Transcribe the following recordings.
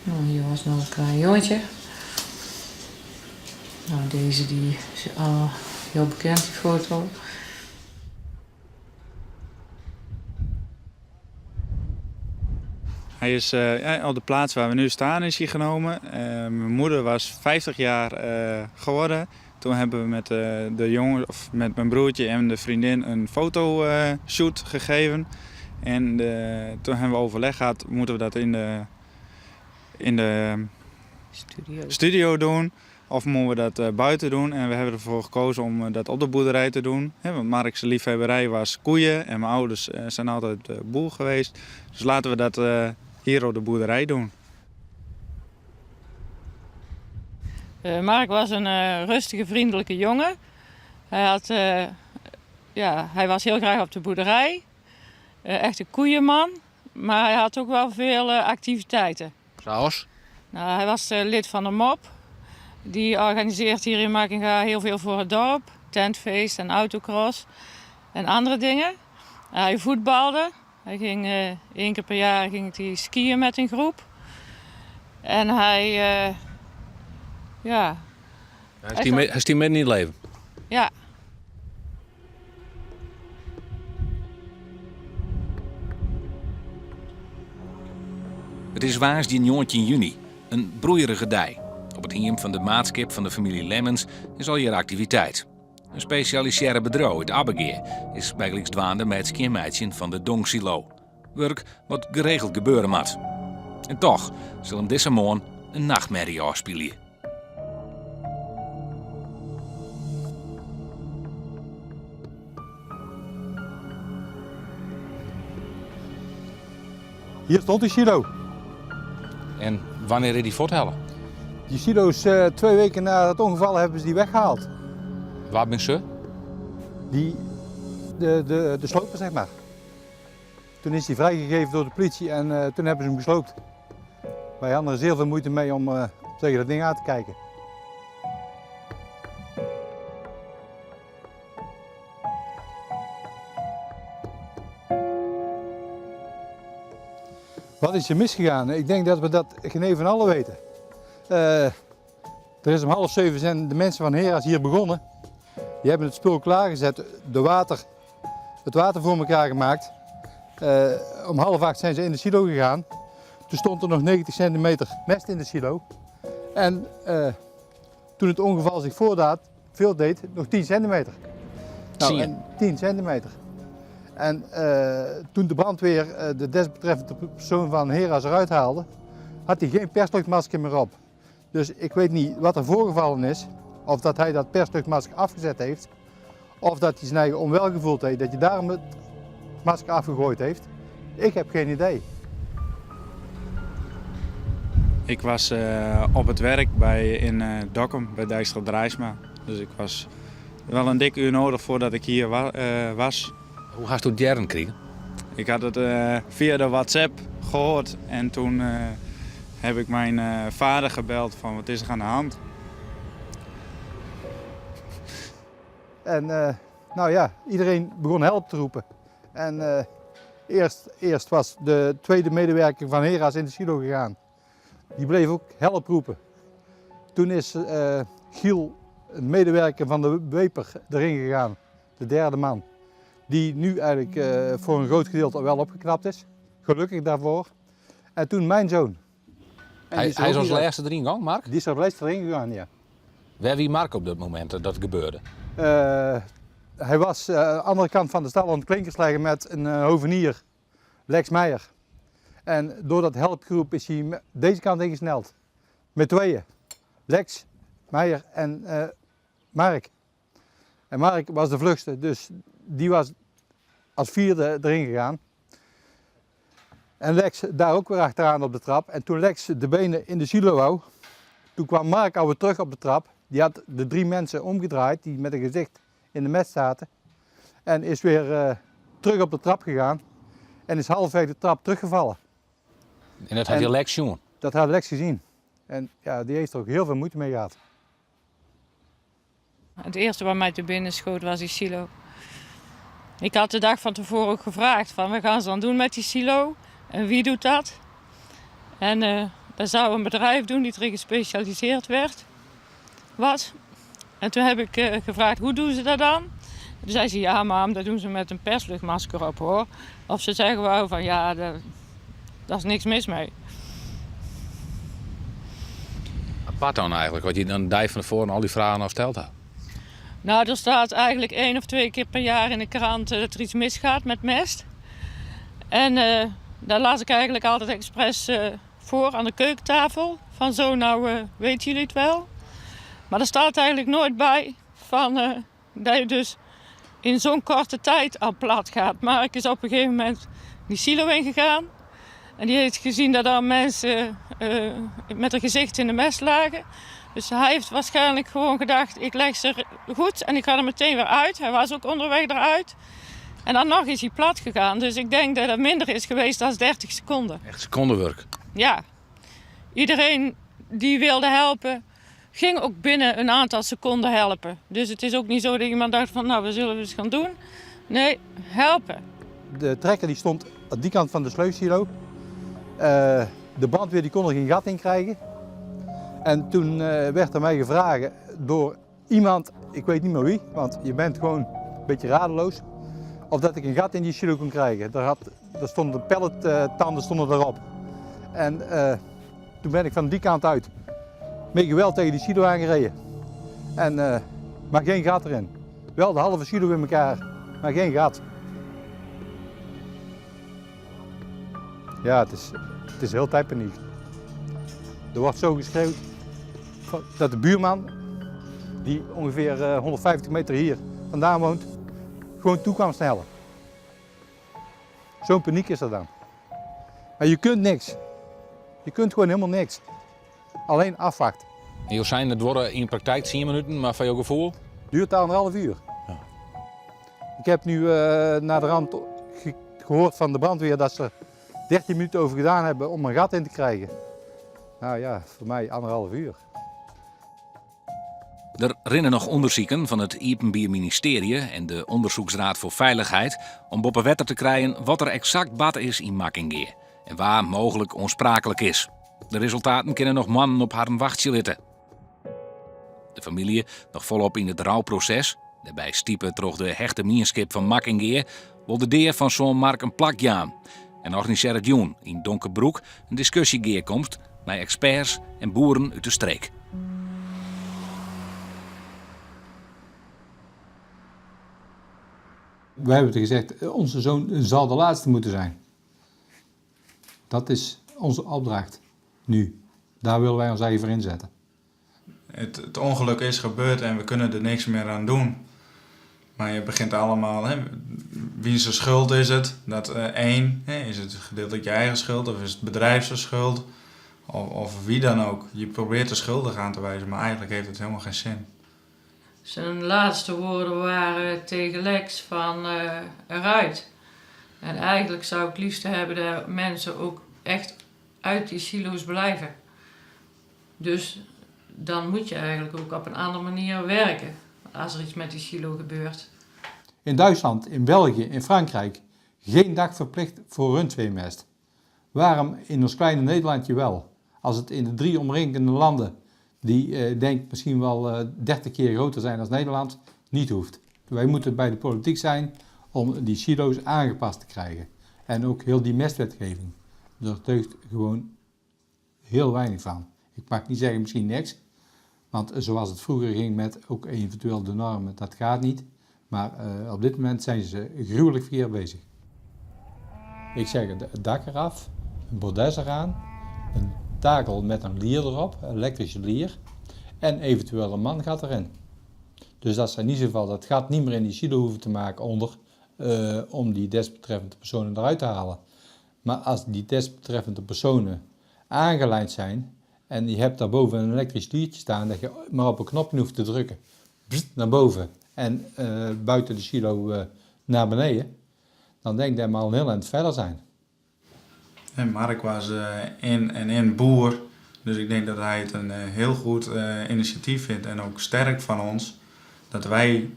No, hier was noch in klein jongetje. No, dizze dy is al hiel bekend, dy foto. Hij is op de plaats waar we nu staan is hij genomen. Mijn moeder was 50 jaar geworden. Toen hebben we met de jongen, of met mijn broertje en de vriendin een fotoshoot gegeven. En toen hebben we overleg gehad, moeten we dat in de studio, studio doen of moeten we dat buiten doen? En we hebben ervoor gekozen om dat op de boerderij te doen. Want Mark's liefhebberij was koeien en mijn ouders zijn altijd boer geweest. Dus laten we dat hier op de boerderij doen. Mark was een rustige, vriendelijke jongen. Hij, had, ja, hij was heel graag op de boerderij. Echt een koeienman. Maar hij had ook wel veel activiteiten. Zoals? Nou, hij was lid van de MOP. Die organiseert hier in Makkinga heel veel voor het dorp. Tentfeest en autocross en andere dingen. Hij voetbalde. Hij ging één keer per jaar ging hij skiën met een groep. En hij, ja. Hij is die midden in het leven? Ja. It is woansdei 19 juny, in broeierige dei. Op it hiem fan de maatskip fan de famylje Lemmens is allegear aktiviteit. In spesjalisearre bedriuw út Abbegea is bygelyks dwaande mei it skjinmeitsjen fan de dongsilo. Wurk wat geregeld gebeure moat. En toch sil him dizze moarn in nachtmerrie ôfspylje. Hier stond die silo. En wannear is dy fuorthelle? Die silo's, 2 weken na het ongeval hebben ze die weggehaald. Wa binne se? Die, de sloper, zeg maar. Toen is die vrijgegeven door de politie en toen hebben ze hem gesloopt. Wij hadden er zeer veel moeite mee om tegen dat ding aan te kijken. Wat is er misgegaan? Ik denk dat we dat geen een van allen weten. Er is om 6:30 zijn de mensen van Heras hier begonnen. Die hebben het spul klaargezet, het water voor elkaar gemaakt. Om 7:30 zijn ze in de silo gegaan. Toen stond er nog 90 centimeter mest in de silo. En toen het ongeval zich voordeed, veel deed, nog 10 centimeter. Zie je. En 10 centimeter. En toen de brandweer de desbetreffende persoon van Heras eruit haalde, had hij geen persluchtmasker meer op. Dus ik weet niet wat er voorgevallen is, of dat hij dat persluchtmasker afgezet heeft, of dat hij zijn eigen onwel gevoeld heeft, dat hij daarom het masker afgegooid heeft. Ik heb geen idee. Ik was op het werk in Dokkum, bij Dijkstra Draisma. Dus ik was wel een dik uur nodig voordat ik hier was. Hoe hast du het hearren krigen? Ik had het via de WhatsApp gehoord en toen heb ik mijn vader gebeld van wat is er aan de hand. En iedereen begon help te roepen. En eerst was de tweede medewerker van Heras in de silo gegaan. Die bleef ook help roepen. Toen is Giel, een medewerker van de Weper, erin gegaan. De derde man. Die nu eigenlijk voor een groot gedeelte wel opgeknapt is. Gelukkig daarvoor. En toen mijn zoon. En Hij die is er is ook als niet laatste erin gegaan, Mark? Die is als laatste erin gegaan, ja. Waar wie Mark op dat moment dat dat gebeurde? Hij was aan de andere kant van de stal aan het klinkers leggen met een hovenier, Lex Meijer. En door dat helpgroep is hij deze kant ingesneld. Met tweeën. Lex, Meijer en Mark. En Mark was de vlugste, dus die was als vierde erin gegaan. En Lex daar ook weer achteraan op de trap. En toen Lex de benen in de silo wou, toen kwam Mark alweer terug op de trap. Die had de 3 mensen omgedraaid die met een gezicht in de mest zaten. En is weer terug op de trap gegaan. En is halfweg de trap teruggevallen. En dat had je Lex gezien? Dat had Lex gezien. En die heeft er ook heel veel moeite mee gehad. Het eerste wat mij te binnen schoot was die silo. Ik had de dag van tevoren ook gevraagd van wat gaan ze dan doen met die silo? En wie doet dat? En Dat zou een bedrijf doen die erin gespecialiseerd werd. Was. En toen heb ik eh, gevraagd, hoe doen ze dat dan? Toen zei ze, ja mam, dat doen ze met een persluchtmasker op hoor. Of ze zeggen wel van, ja, daar, daar is niks mis mee. Apart dan eigenlijk, wat je dan de van tevoren al die vragen al steld had. Nou, er staat eigenlijk één of twee keer per jaar in de krant eh, dat er iets misgaat met mest. En eh, daar las ik eigenlijk altijd expres eh, voor aan de keukentafel. Van zo, nou uh, weten jullie het wel. Maar er staat eigenlijk nooit bij van, uh, dat je dus in zo'n korte tijd al plat gaat. Mark is op een gegeven moment die silo ingegaan. En die heeft gezien dat er mensen uh, met hun gezicht in de mest lagen. Dus hij heeft waarschijnlijk gewoon gedacht, ik leg ze goed en ik ga er meteen weer uit. Hij was ook onderweg eruit. En dan nog is hij plat gegaan. Dus ik denk dat het minder is geweest dan 30 seconden. Echt secondenwerk. Ja. Iedereen die wilde helpen, ging ook binnen een aantal seconden helpen. Dus het is ook niet zo dat iemand dacht van, nou, we zullen eens gaan doen. Nee, helpen. De trekker die stond aan die kant van de sleufsilo. Uh, de brandweer die kon er geen gat in krijgen. En toen uh, werd er mij gevraagd door iemand, ik weet niet meer wie, want je bent gewoon een beetje radeloos, of dat ik een gat in die silo kon krijgen. Daar, had, daar stonden pallettanden stonden erop. En uh, toen ben ik van die kant uit met geweld tegen die silo aangereden. En, uh, maar geen gat erin. Wel de halve silo in elkaar, maar geen gat. Ja, het is, het is heel tijd paniek. Er wordt zo geschreeuwd dat de buurman, die ongeveer 150 meter hier vandaan woont, gewoon toe kwam snellen. Zo'n paniek is er dan. Maar je kunt niks. Je kunt gewoon helemaal niks. Alleen afwachten. En je zijn het worden in praktijk 10 minuten, maar van jouw gevoel? Duurt anderhalf uur. Ja. Ik heb nu uh, naar de rand ge gehoord van de brandweer dat ze 13 minuten over gedaan hebben om een gat in te krijgen. Nou ja, voor mij anderhalf uur. Er rinnen nog onderzoeken van het Iepenbier Ministerie en de Onderzoeksraad voor Veiligheid om boppe wetter te krijgen wat er exact bad is in Makkingeer en waar mogelijk onsprakelijk is. De resultaten kunnen nog mannen op haar wachtje zitten. De familie nog volop in het rouwproces. Daarbij stiepen troch de hechte mienskip van Makkingeer wil de deer van zo'n Mark een plak jaan. En organiseert Joen in Donkerbroek een discussiegeerkomst met experts en boeren uit de streek. Wij hebben gezegd, onze zoon zal de laatste moeten zijn. Dat is onze opdracht nu. Daar willen wij ons eigen voor inzetten. Het, het ongeluk is gebeurd en we kunnen er niks meer aan doen. Maar je begint allemaal, hè, wie zijn schuld is het? Dat uh, één, hè, is het gedeeltelijk je eigen schuld of is het bedrijf zijn schuld? Of, of wie dan ook. Je probeert de schuldig aan te wijzen, maar eigenlijk heeft het helemaal geen zin. Zijn laatste woorden waren tegen Lex van uh, eruit. En eigenlijk zou ik het liefst hebben dat mensen ook echt uit die silo's blijven. Dus dan moet je eigenlijk ook op een andere manier werken als er iets met die silo gebeurt. In Duitsland, in België, in Frankrijk geen dag verplicht voor rundveemest. Waarom in ons kleine Nederlandje wel? Als het in de drie omringende landen, die eh, denk misschien wel eh, 30 keer groter zijn dan Nederland, niet hoeft. Wij moeten bij de politiek zijn om die silo's aangepast te krijgen. En ook heel die mestwetgeving. Daar deugt gewoon heel weinig van. Ik mag niet zeggen misschien niks, want zoals het vroeger ging met ook eventueel de normen, dat gaat niet. Maar uh, op dit moment zijn ze gruwelijk verkeerd bezig. Ik zeg het dak eraf, een bordes eraan, een takel met een lier erop, een elektrische lier, en eventueel een mangat erin. Dus dat zijn niet zoveel, dat gaat niet meer in die silo hoeven te maken onder, uh, om die desbetreffende personen eruit te halen. Maar als die desbetreffende personen aangelijnd zijn en je hebt daarboven een elektrisch liertje staan, dat je maar op een knopje hoeft te drukken, naar boven en uh, buiten de silo uh, naar beneden, dan denk ik dat we al een heel eind verder zijn. En Mark was uh, in en in boer, dus ik denk dat hij het een heel goed initiatief vindt en ook sterk van ons. Dat wij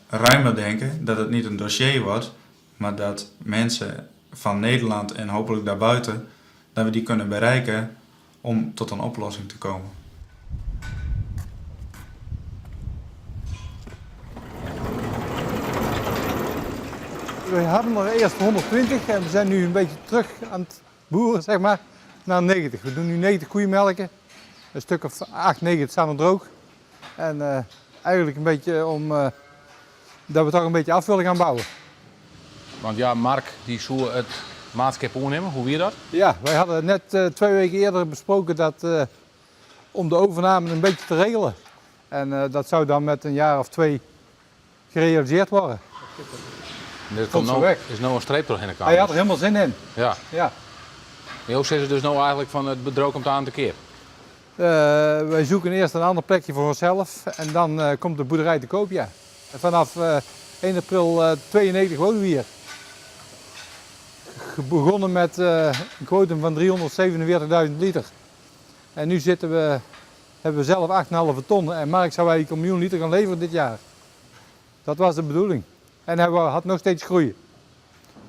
ruimer denken, dat het niet een dossier wordt, maar dat mensen van Nederland en hopelijk daarbuiten, dat we die kunnen bereiken Om tot een oplossing te komen. We hadden er eerst 120 en we zijn nu een beetje terug aan het boeren, zeg maar, naar 90. We doen nu 90 koeien melken. Een stuk of 8, 9 staan er droog. En eigenlijk een beetje om dat we toch een beetje af willen gaan bouwen. Want ja, Mark die zoe it maatskip oernimme, hoe wie dat? Ja, wij hadden net 2 weken eerder besproken dat om de overname een beetje te regelen. En dat zou dan met een jaar of 2 gerealiseerd worden. En dit Komt komt zo nou, weg. is nou een streep doorheen de kamer. Hij had er helemaal zin in. Ja. Ja. Maar hoe zitten dus nou eigenlijk van het bedroog komt aan te keer? Wij zoeken eerst een ander plekje voor onszelf en dan komt de boerderij te koop, ja. En vanaf 1 april 92 wonen we hier. Begonnen met een quotum van 347.000 liter. En nu hebben we zelf 8,5 ton en Mark zou eigenlijk 1 miljoen liter gaan leveren dit jaar. Dat was de bedoeling. En hij had nog steeds groeien.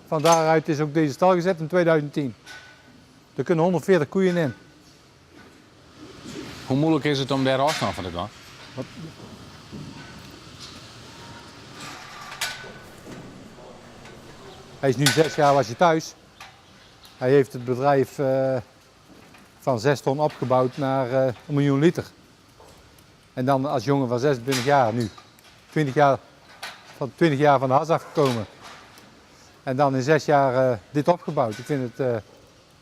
Van daaruit is ook deze stal gezet in 2010. Er kunnen 140 koeien in. Hoe moeilijk is het om daar afstand van te doen? Wat? Hij is nu 6 jaar was hij thuis. Hij heeft het bedrijf van 6 ton opgebouwd naar 1 miljoen liter. En dan als jongen van 26 jaar nu. 20 jaar, van 20 jaar van de has afgekomen. En dan in 6 jaar dit opgebouwd. Ik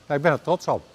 ben er trots op.